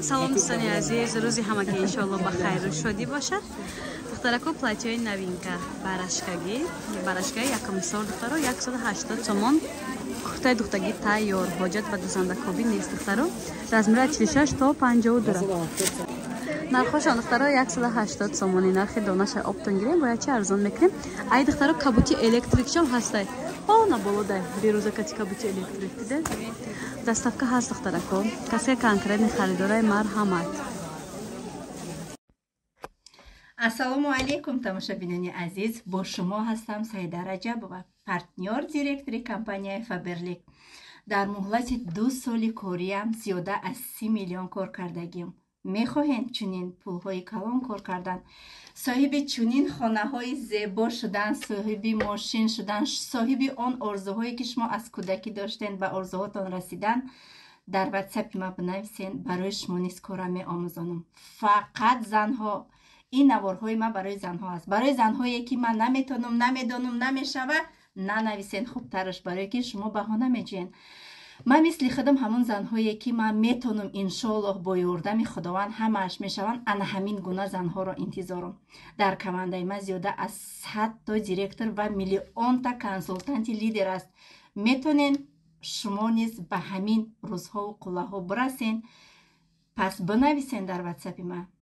Салом, дӯстони азиз, рӯзи ҳамагӣ иншоалло ба хайру шодӣ бошад. Духтарако, платье ҳои новинка, барашкагӣ, барашкаи якум сор, духтаро, 180 сомон. Куртаи духтагӣ тайёр, ҳоҷат ба дузандакобӣ нест, духтаро. Размер а 46 то 52. Нархошон, духтаро, 180 сомони. Нархи донаша оптом гирем, бояд чи арзон мекунем. Ай, духтаро, кабути электрикшам ҳастай. О, на болодай берӯза кати кабути электрик диде. Доставка ҳаст, духтарако. Касе конкретный харидорай, марҳамат. Ассалому алайкум, тамошобинони азиз, бо шумо ҳастам Саида Раҷабова, партнёр, директори компанияи Фаберлик. Дар муҳлати 2 соли кориам зиёда аз 30 миллион кор кардагим. Мехоҳем чунин пулҳои калон кор кардан, соҳиби чунин хонаҳои зебо шудан, соҳиби мошин шудан, соҳиби он орзуҳое, ки шумо аз кӯдакӣ доштен, ба орзуҳотон расидан? Дар ватсапи ма бинависен, барои шумо низ кора меомӯзонам. Фақат занҳо. Ин наворҳои ман барои занҳо аст. Барои занҳое, ки ман наметонам, намедонам, намешава, нанависен хубтараш, барое ки шумо баҳона меҷӯен. Ман мисли худам ҳамон занҳое, ки ман метонам, иншоаллоҳ, бо ёрдами Худованд ҳамааш мешаванд, ана ҳамин гуна занҳоро интизорам. Дар командаи ман зиёда аз 100 то директор ва миллионта консултанти лидер аст. Метонен шумо низ ба ҳамин рӯзҳову қуллаҳо бирасен. Пас бинависен дар ватсапи ман.